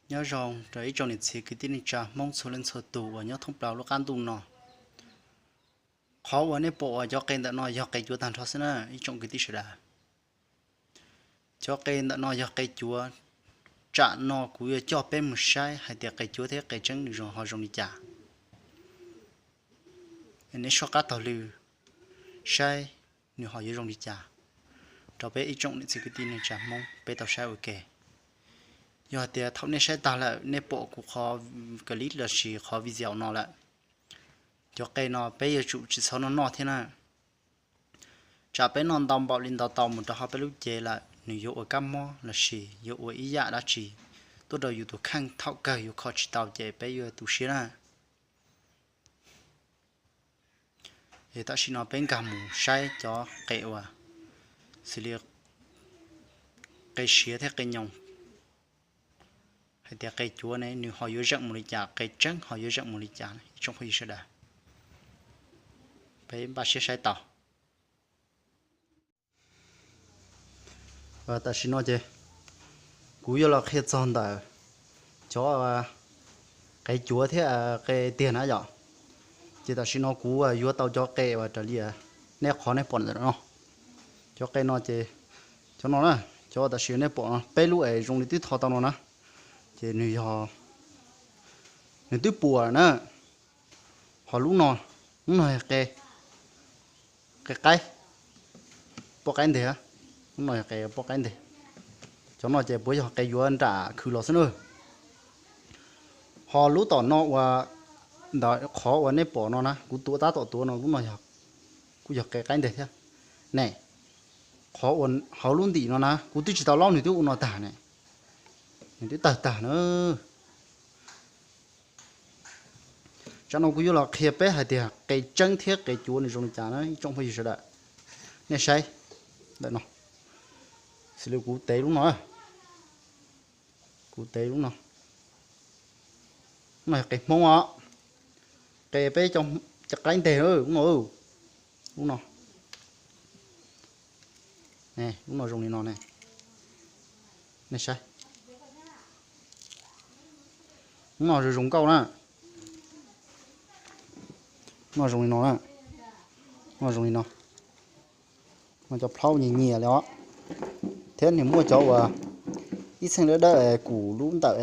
Nyob zoo rau ib tsoom niam txiv kwv tij neej tsa Hmoob txhua leej txhua tus uas nyob thoob plaws lub qab ntuj no. Qhov uas nej pom uas cov qe ntawm no yog qe cuav tag nrho xwb na ib tsoom kwv tij sawv daws. Cov qe ntawm no yog qe cuav. Tsam no kuv yuav coj peb mus saib hais tias qe cuav thiab qe tseeb nws ho zoo li cas. Nej soj qab taug lw saib nws ho yuav zoo li cas rau peb ib tsoom niam txiv kwv tij neej tsa Hmoob peb tau saib ua ke. Yog hais tias thaum nej saib tag lawm nej pom kuv qhov clip lossis qhov video no lawm, cov qe no peb yuav tsum tsis txhob noj noj thiab na. Tsam peb noj ntau npaum li ntau tau mus rau hauv peb lub cev lawm nws yuav ua kab mob lossis yuav ua ib yam dab tsi tuaj rau yus tus kheej, thaum kawg yuav kho tsis tau ces peb yuav tu siab na. Es tam sim no peb nkag mus saib cov qe uas xws li qe siav thiab qe nyoos, hais tias qe cuav ne nws ho yuav zeem mus li cas, qe tseeb ho yuav zeem mus li cas ib tsoom phooj ywg sawv daws. Peb npaj siab saib tau. Tam sim no ces kuv yuav los qhia txog ntawm cov qe cuav thiab qe tiag na yom. Ces tam sim no kuv yuav tau cov qe uas raws li nej qhov nej pom ntawm no. Cov qe no ces cov no na, cov tam sim nej pom no peb lub es zoo li twb tho tau no na, ces nws yog, nws twb puas na. Ho lub no, lub no yog qe, qe qaib, poj qaib nteg. Lub no yog qe poj qaib nteg. Cov no ces puav yog qe yuav nram khw los xwb na. Ho lub tom no uas ntawm qhov uas nej pom no na, kuv tuav tab tom tuav no, lub no kuj yog qe qaib nteg thiab ne. Qhov uas hauv lub ntim no na kuv twb tsis tau laub, nws twb ua no tag ne, nws twb tawg tag na. Tsam no kuv yuav los qhia peb hais tias qe tseeb thiab qe cuav nws zoo li cas na ib tsoom phooj ywg sawv daws. Nej saib ntawm no, xws li kuv tev lub no, kuv tev lub no, lub no yog qe Hmoob os, qe peb cov qaib nteg lub no, lub no, lub no zoo li no ne. Nej saib, lub no zoo zoo nkauj na. Lub no zoo li no na, lub no zoo li no. No cov plaub nyias nyias li os, thiab nws muaj cov uas ib txheej dawb dawb kum lub ntawm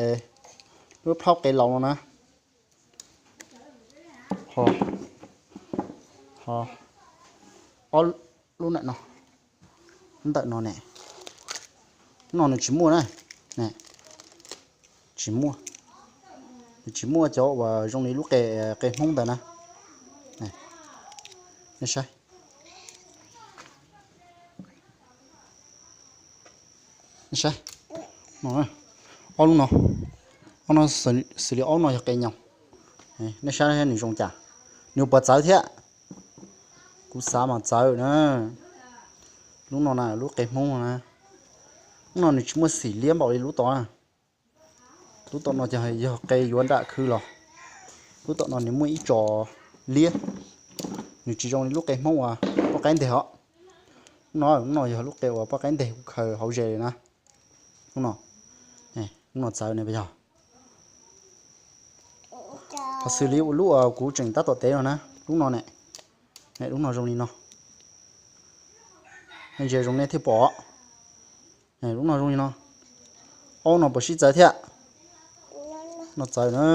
lub plaub qe laus no na. Ho, ho ob lub ntawm no, lub ntawm no ne, lub no nws tsis muaj na, tsis muaj, nws tsis muaj cov uas zoo li lub qe, qe Hmoob ntawd na. Nej saib, saib, ob lub no, ob no xws li ob lub no yog qe nyoos. Nej saib nws zoo cas, nws puas txawv thiab? Kuv xav mas txawv na. Lub no na, lub qe Hmoob no na, lub no nws tsis muaj xim liab npaum li lub tom na. Lub tom no ces yog qe yuav nram khw los, lub tom no nws muaj ib tsos liab, nws tsis zoo li lub qe Hmoob uas poj qaib nteg os. Lub no, lub no yog lub qe uas poj qaib nteg kuv khaws hauv ze li na. Lub no, lub no txawv ne puas yog? Ho xws li lub uas kuv tseem tab tom tev no na, lub no ne, lub no zoo li no. Nej ntsia zoo nej thiaj pom. Lub no zoo li no, ob no puas sib txawv thiab? No txawv na.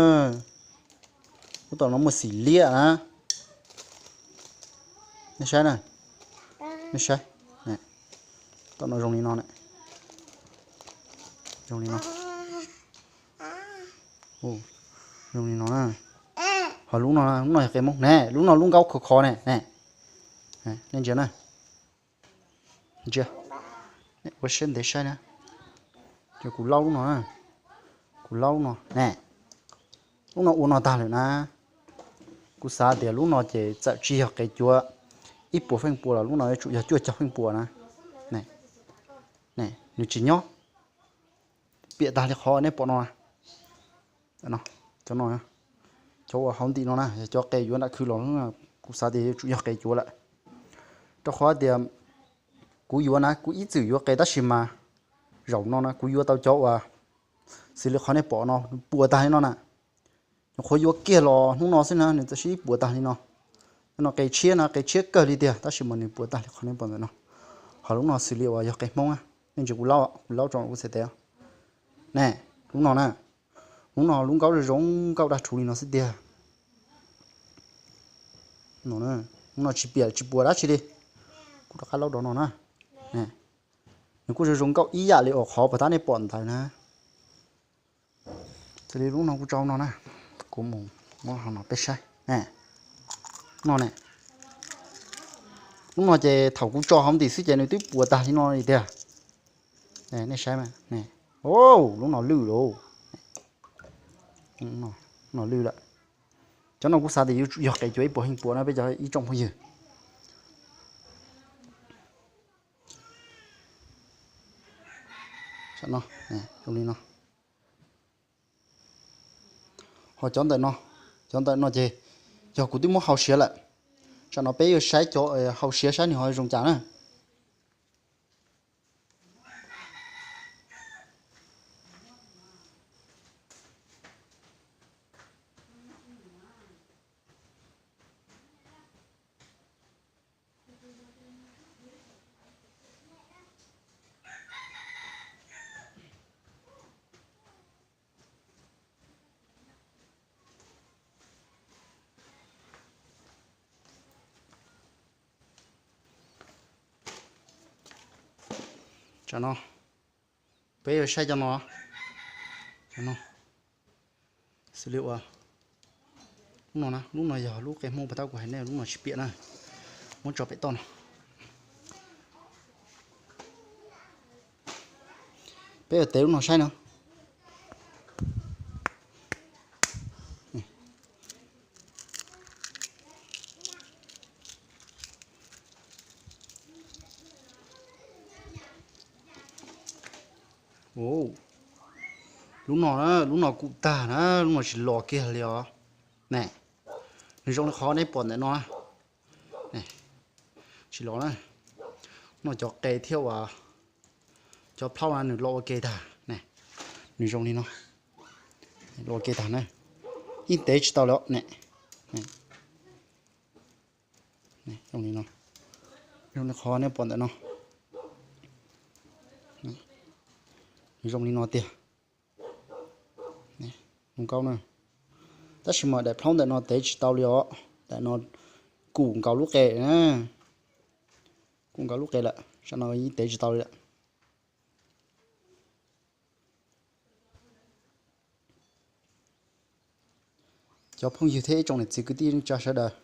Lub tom no muaj xim liab na. Nej saib na, nej saib, tom no zoo li no, zoo li no, zoo li no na. Ho lub no, lub no yog qe Hmoob ne, lub no lub nkaub khov khov ne, nej ntsia na. Ntsia, ua siab ntev saib na. Ces kuv laub lub no, kuv laub lub no ne, lub no ua no tag lawm na. Kuv xav tias lub no ces txawm tsis yog qe cuav ib puas feej pua los lub no yuav tsum yog cuaj caug feej pua na. Nws tsis nyob, piam tag li qhov nej pom no. Cov no, cov uas hauv ntim no na yog cov qe yuav nram khw los, kuv xav tias yuav tsum yog qe cuav lawm. Rau qhov tias kuv yuav na, kuv ib txwm yuav qe tab sis mas zaum no na kuv yuav tau cov uas Xws li qhov nej pom no, puas tag li no na. Nyuam qhuav yuav kiag los hnub no xwb na, nws txawm sib puas tag li no. Qhov no qe tshiab na, qe tshiab kawg li tiag, tab sis mas nws puas tag li qhov nej pom ntawm no. Ho lub no xws li uas yog qe Hmoob na, nej ntsia kuv laub, kuv laub tso kuv txhais tes. Ne, lub no na, lub no lub nkaub zoo zoo nkauj dab rhuv li no xwb tiag. Lub no tsis piam tsis puas dab tsi li. Kuv rov qab laub rau no na. Nws kuj zoo zoo nkauj ib yam li uas qhov puag ta nej pom ntawd na. Xws li lub no kuv tso no na, kuv mus muab ho no peb saib. No ne, lub no ces thaum kuv tso hauv ntim xwb ces nws twb puas tag li no li tiag. Nej saib, lub no lwj lauj, no lwj lawm. Cov no kuv xav tias yuav tsum yog qe cuav ib puas heej puas na peb cov ib tsoom phooj ywg. Zoo li no. Ho cov ntawm no, cov ntawm no ces yog kuv twb muab hau siav lawm. Tsam no peb yuav saib cov hau siav saib nws ho zoo cas na. Tsam no peb yuav saib cov no. Xws li uas lub no na, lub no yog lub qe Hmoob puag ta kuv hais nej, lub no tsis piam na. Muab tso pem toj no. Peb yuav tev lub no saib no. Lub no, lub no kuj tag na, lub no tsis los kiag li os. Ne, nws zoo li qhov nej pom ntawm no. Tsis los na. No cov qe thiab uas cov plhaub na nws los ua ke tag. Nws zoo li no, los ua ke tag na, yeej tev tsis tau li ne. Zoo li no, zoo li qhov nej pom ntawm no. Nws zoo li no tiag. Zoo nkauj na. Tab sis mas daim plhaub ntawm no tev tsis tau li os. Daim no kum nkaus lub qe na. Kum nkaus lub qe lawm, sab no yeej tev tsis tau li lawm. Cov phooj ywg thiab ib tsoom niam txiv kwv tij neej tsa sawv daws,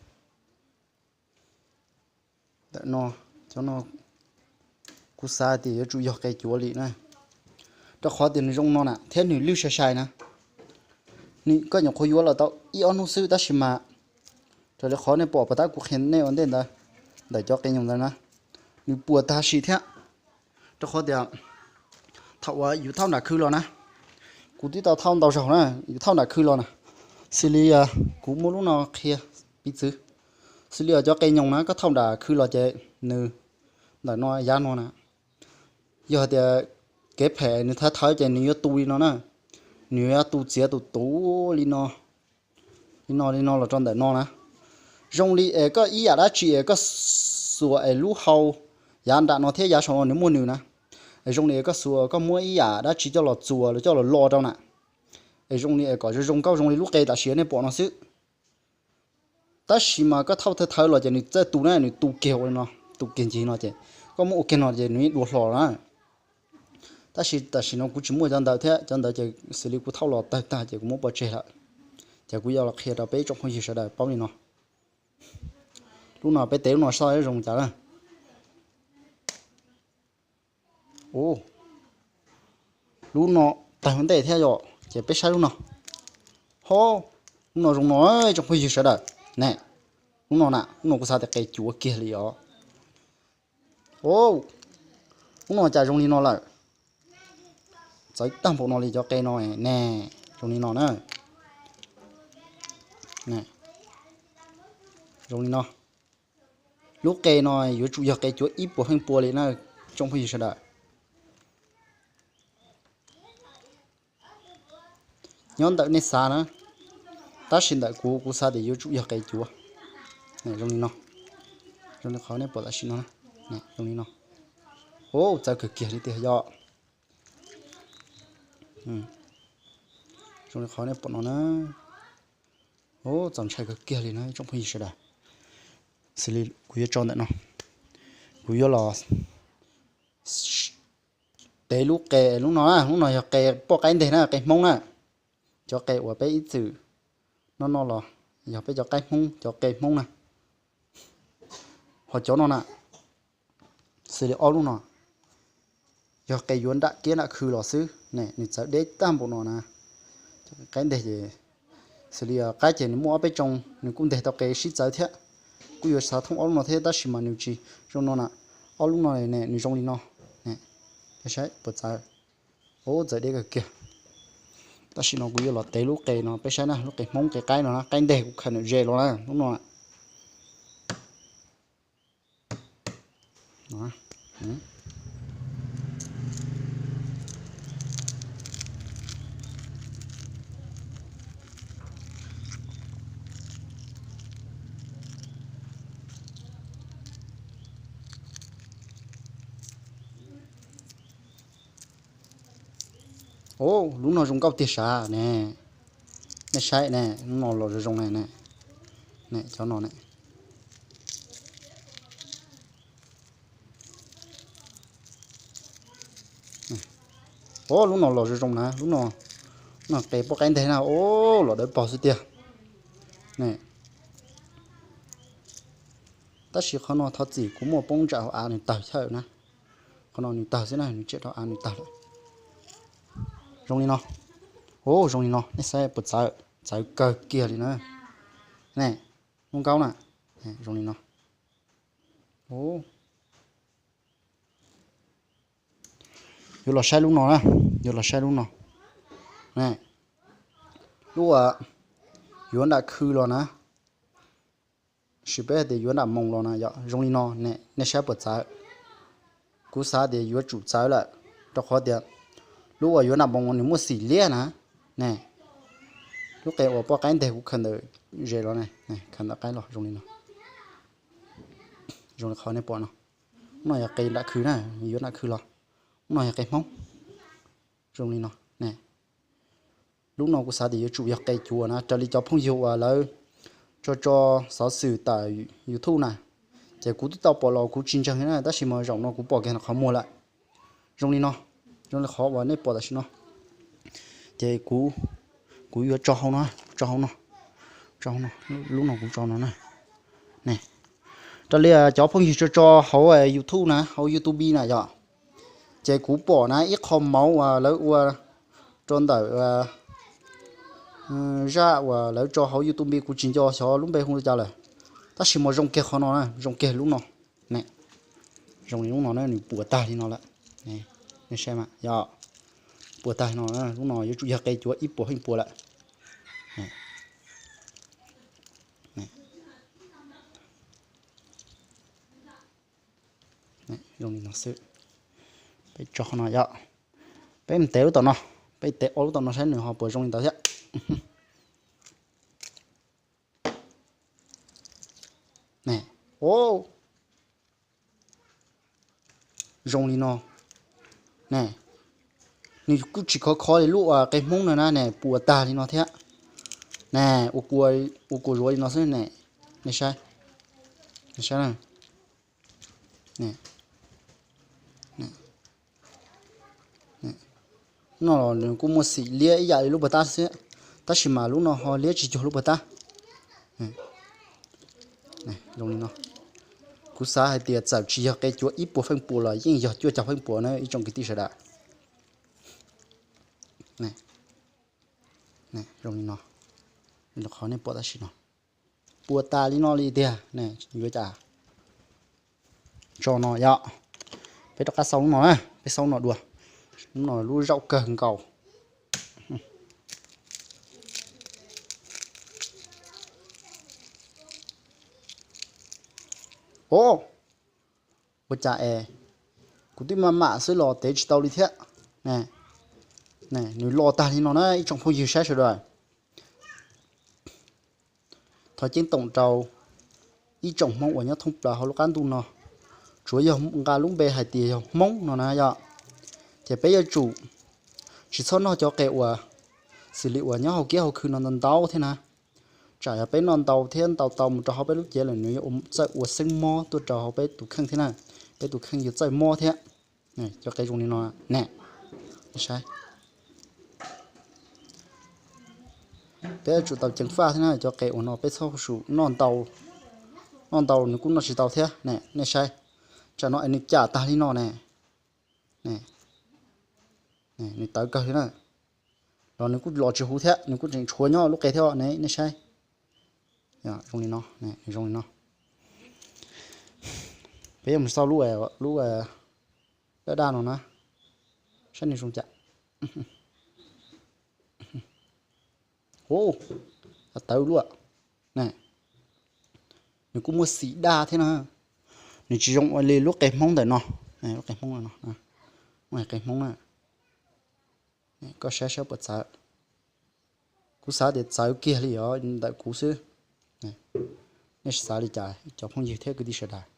ntawm no, cov no kuv xav tias yuav tsum yog qe cuav li na, rau qhov tias nws zoo no na thiab nws lwj sai sai na. Nws koj nyuam qhuav yuav los tau ib ob hnub xwb tab sis mas raws li qhov nej pom puag ta kuv qhia nej ua ntej ntawd, ntawm cov qe nyoos ntawd na, nws puas tag sim thiab. Rau qhov tias thaum uas yus thauj nram khw los na, kuv twb tau thauj ntau zaug na, yus thauj nram khw los na, xws li kuv muab lub no qhia piv txwv, xws li cov qe nyoos na koj thauj nram khw los ces nws ntawm no yav no na, yog hais tias kev phem nws thawv thawv ces nws yuav tu li no na, nws yuav tu txiav tus tuv li no, li no li no los rau ntawm no na. Zoo li es koj ib yam dab tsi es koj xuas es lub hau yav nram no thiab yav saum no nws muaj nws na, es zoo li es koj xuas koj muab ib yam dab tsi coj los txuas los coj los lo rau na, es zoo li es kom zoo zoo nkauj zoo li lub qe tam sim nej pom no xwb. Tab sis mas koj thauj thawv thawv los ces nws txawj tu na, nws tu kiag ua li no, tu kiag ncig no ces koj muab ua kiag no ces nws dua hlo na. Tab sis tam sim no kuv tsis muaj cov ntawd thiab, cov ntawd ces xws li kuv thauj los tawg tag ces kuv muab pov tseg lawm. Ces kuv yuav los qhia rau peb ib tsoom phooj ywg sawv daws paub li no. Lub no peb tev lub no saib zoo cas na. Lub no tawg ua ntej thiab yom, ces peb saib lub no. Ho, lub no zoo no, tsoom phooj ywg sawv daws. Ne, lub no na, lub no kuv xav tias qe cuav kiag li os. Lub no cas zoo li no lawm. Txawv tag npaum no li cov qe no ne, zoo li no na. Zoo li no. Lub qe no yuav tsum yog qe cuav ib puas feej pua li na, tsoom phooj ywg sawv daws. Nyob ntawm nej xav na, tab sis ntawm kuv, kuv xav tias yuav tsum yog qe cuav. Zoo li no, zoo li qhov nej pom tam sim no, zoo li no. Ub, txawv kawg kiag li tiag yom. Zoo li qhov nej pom no na. Ub, txaus ntshai kawg kiag li na tsoom phooj ywg sawv daws. Xws li kuv yuav tso ntawm no, kuv yuav los tev lub qe, lub no, lub no yog qe poj qaib nteg na, qe Hmoob na. Cov qe uas peb ib txwm noj noj los yog peb cov qaib Hmoob, cov qe Hmoob na. Ho cov no na, xws li ob lub no, yog qe yuav nram kiab nram khw los xwb ne, nws txawv deb tag npaum no na. Qaib nteg ces, xws li qaib ces nws muaj ob peb tsoo, nws kuj nteg tau qe sib txawv thiab. Kuj yuav xav thooj ob lub no thiab tab sis mas nws tsis zoo no na. Ob lub no ne nws zoo li no ne, saib puas txawv. Ub, txawv deb kawg kiag. Tam sim no kuv yuav los tev lub qe no peb saib na, lub qe Hmoob qe qaib no na, qaib nteg kuv khaws ntawm ze los na, lub no. Ub, lub no zoo nkauj tiag sav ne. Nej saib ne, lub no los zoo zoo ne, ne, cov no ne. Ub, lub no los zoo zoo na, lub no, no qe poj qaib nteg na, ub, los dawb paug xwb tiag. Ne, tab sis qhov no thov txim kuv muaj poob ntsam hauv av nws tawg chawj na. Qhov no nws tawg xwb na, nws tsiam rau av nws tawg lawm. Zoo li no. Ub, zoo li no, nej saib puas txawv, txawv kawg kiag li na. Ne, lub nkaub na, zoo li no. Yuav los saib lub no na, yuav los saib lub no. Lub uas yuav nram khw los na, sis peb hais tias yuav nram moos los na yom, zoo li no ne, nej saib puas txawv. Kuv xav tias yuav tsum txawv lawm, rau qhov tias lub uas yuav nram moos nws muaj xim liab na. Ne, lub qe uas poj qaib nteg kuv khaws ntawm ze los ne, khaws ntawm qaib los zoo li no. Zoo li qhov nej pom no. Lub no yog qe nram khw na, yuav nram khw los. Lub no yog qe Hmoob. Zoo li no ne. Lub no kuv xav tias yuav tsum yog qe cuav na, raws li cov phooj ywg uas lawv tso tso xov xwm tawm YouTube na, ces kuv twb tau pom los kuv tsis ntseeg na, tab sis mas zaum no kuv pom kiag qhov muag lawm. Zoo li no, zoo li qhov uas nej pom tam sim no. Ces kuv, kuv yuav tso hauv no, tso hauv no, tso hauv no, lub no kuv tso no na. Ne, raws li cov phooj ywg tso tso hauv YouTube na, hauv YouTube na yom, ces kuv pom na ib qho mauv uas lawv ua rau ntawm zaj uas lawv tso hauv YouTube, kuv tsis nco xyov lub npe hu li cas lawm, tab sis mas zoo kiag qhov no na, zoo kiag lub no. Ne, zoo li lub no na, nws puas tag li no lawm. Nej saib mas yog puas tag li no, lub no yuav tsum yog qe cuav ib puas feem pua lawm. Zoo li no xwb. Peb tso qhov no yom. Peb mus tev lub tom no, peb tev ob lub tom no saib nws ho puas zoo li ntawd thiab. Ne, o, zoo li no. Ne, nws kuj tsis khov kho li lub uas qe Hmoob no na, ne puas tag li no thiab. Ne, ua kua zuav li no xwb ne. Nej saib, nej saib na. No los nws kuj muaj xim liab ib yam li lub puag ta xwb, tab sis mas lub no ho liab tsis cuag lub puag ta. Zoo li no, kuv xav hais tias txawm tsis yog qe cuav ib puas feem pua los yeej yog cuaj caum feem pua na ib tsoom kwv tij sawv daws. Zoo li no, qhov nej pom tam sim no, puas tas li no li tiag ne, yuav cas tso no yom. Peb rov qab xauj lub no na, peb xauj lub no dua. Lub no lub zaum kawg nkaus. O, ua cas es kuv twb maj mam xwb los tev tsis tau li thiab ne. Nws los tag li no na ib tsoom phooj ywg saib sawv daws. Thov ceeb toom rau ib tsoom Hmoob uas nyob thoob plaws hauv lub qab ntuj no, tsuav yog nqa lub npe hais tias yog Hmoob no na yom, ces peb yuav tsum tsis txhob noj cov qe uas xws li uas nyob hauv kiab hauv khw no ntau ntau thiab na. Tsam yog peb noj ntau thiab ntau tau mus rau hauv peb lub cev lawm nws yuav txawj ua xeeb mob tuaj rau hauv peb tus kheej thiab na, peb tus kheej yuav txawj mob thiab. Cov qe zoo li no ne, saib, peb yuav tsum tau ceev faj thiab na, cov qe uas no peb txhob su noj ntau, noj ntau nws kuj noj tsis tau thiab ne, nej saib, tsam no es nws cam tag li no ne, nws tawv kawg li na, los nws kuj los tsis huv thiab, nws kuj tseem tshuav nyob lub qe thiab ne, nej saib, zoo li no, nws zoo li no. Peb yuav mus xauj lub, lub daj daj no na, saib nws zoo cas. Hu, tawv luaj. Nws kuj muaj xim daj thiab na. Nws tsis zoo ua li lub qe Hmoob ntawm no, lub qe Hmoob no, qe Hmoob na. Koj saib saib puas txawv. Kuv xav tias txawv kiag li os ntawm kuv xwb. Nej xav li cas cov phooj ywg thiab kwv tij sawv daws?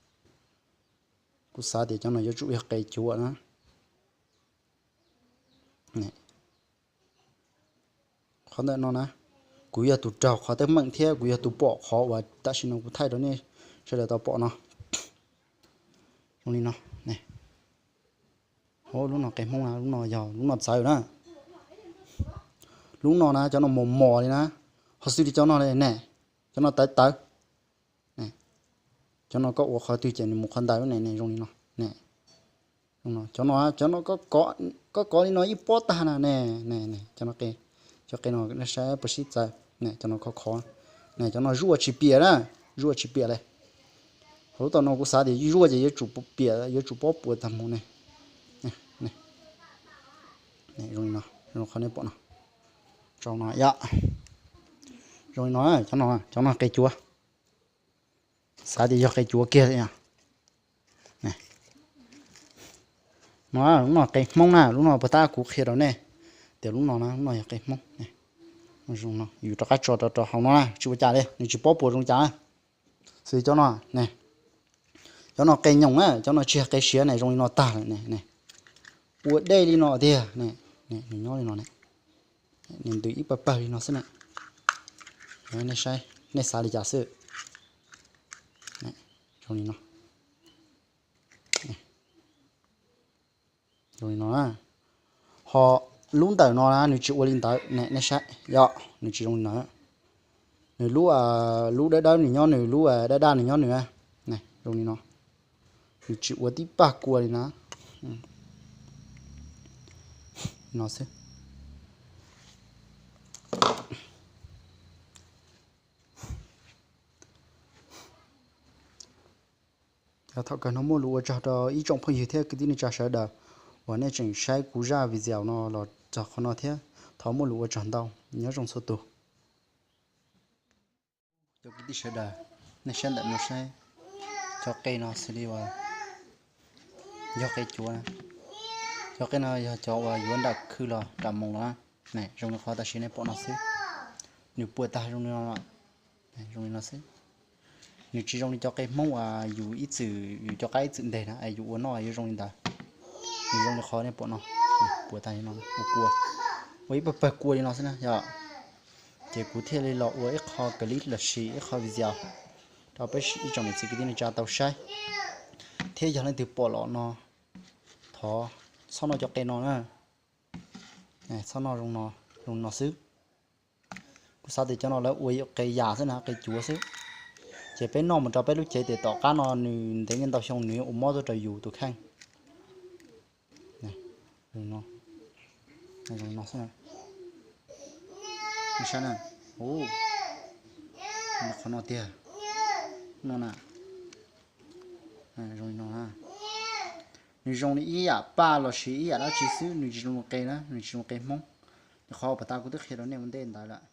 Kuv xav tias cov no yuav tsum yog qe cuav na. Qhov ntawm no na, kuv yog tus raug qhov teeb meem thiab kuv yog tus pom qhov uas tam sim no kuv thaij rau nej sawv daws tau pom no. Zoo li no. Hov, lub no qe Hmoob na, lub no yog lub no txawv na. Lub no na cov no mos mos li na, ho xws li cov no ne, cov no tawv tawv. Cov no koj ua qhov twg ces nws mus qhov ntawd ne, zoo li no. Cov no, cov no koj kov li no ib pob tag na ne, cov no, cov qe no saib puas sib txawv, cov no khov khov, cov no zuaj tsis piam na, zuaj tsis piam li. Hauv lub tom no kuv xav tias zuaj ces yuav tsum piam, yuav tsum pob puas tag mus ne. Zoo li no, zoo qhov nej pom no, tso no yom. Zoo li no, cov no, cov no qe cuav. Xav tias yog qe cuav kiag li. No, lub no qe Hmoob na, lub no puag ta kuv qhia rau nej tias lub no na, lub no yog qe Hmoob. Zoo no, yus rov qab tso rau rau hauv no na, tsis ua cas li, nws tsis pob puas zoo cas na. Xws cov no, cov no qe nyoos na, cov no tsis yog qe siav ne, zoo li no tag lawm ne. Ua dej li no tiag ne, nws nyob li no ne, nws ntws ib pawg pawg li no xwb ne. Nej saib, nej xav li cas xwb. Zoo li no, zoo li no. Ho lub ntawm no na nws tsis ua li ntawd ne, nej saib yom, nws tsis zoo li ntawd. Nws lub, lub dawb dawb nws nyob nws, lub daj daj nws nyob nws. Zoo li no, nws tsis ua tib pag kua li na. No xwb. Thaum kawg no muaj lus ua tsaug rau ib tsoom phooj ywg thiab kwv tij neej tsa sawv daws uas nej tseem saib kuv zaj video no los txog qhov no thiab, thov muaj lus ua tsaug ntau, nyob zoo txhua tus. Cov kwv tij sawv daws, nej saib ntawm no saib, cov qe no xws li uas yog qe cuav na. Cov qe no yog cov uas yuav nram khw los nram moos los na. Zoo li qhov tam sim nej pom no xwb. Nws puas tag zoo li no, zoo li no xwb. Nws tsis zoo li cov qe Hmoob uas yus ib txwm, yus cov qab ib txwm nteg na es yus ua noj yuav zoo li ntawd. Nws zoo li qhov nej pom no, puas tag li no, ua kua, ua ib pawg pawg kua li no xwb na yom. Ces kuv thiaj li los ua ib qho clip los sis ib qho video rau peb ib tsoom niam txiv kwv tij neej tsa tau saib. Thiab yog leej twg pom los no, thov txhob noj cov qe no na. Txhob noj, zoo no xwb. Kuv xav tias cov no lawv ua qe yas xwb na, qe cuav xwb. Ces peb noj mus rau peb lub cev tes tom qab no nws ntev niaj ntau xyoo nws ua mob tuaj rau yus tus kheej. Qhov no tiag, no na, zoo li no. Nws zoo li ib yam paj los sis ib yam dab tsi xwb, nws tsis zoo li qe na, nws tsis zoo li qe Hmoob. Qhov uas pas tas kuv twb qhia rau nej ua ntej ntawd lawm.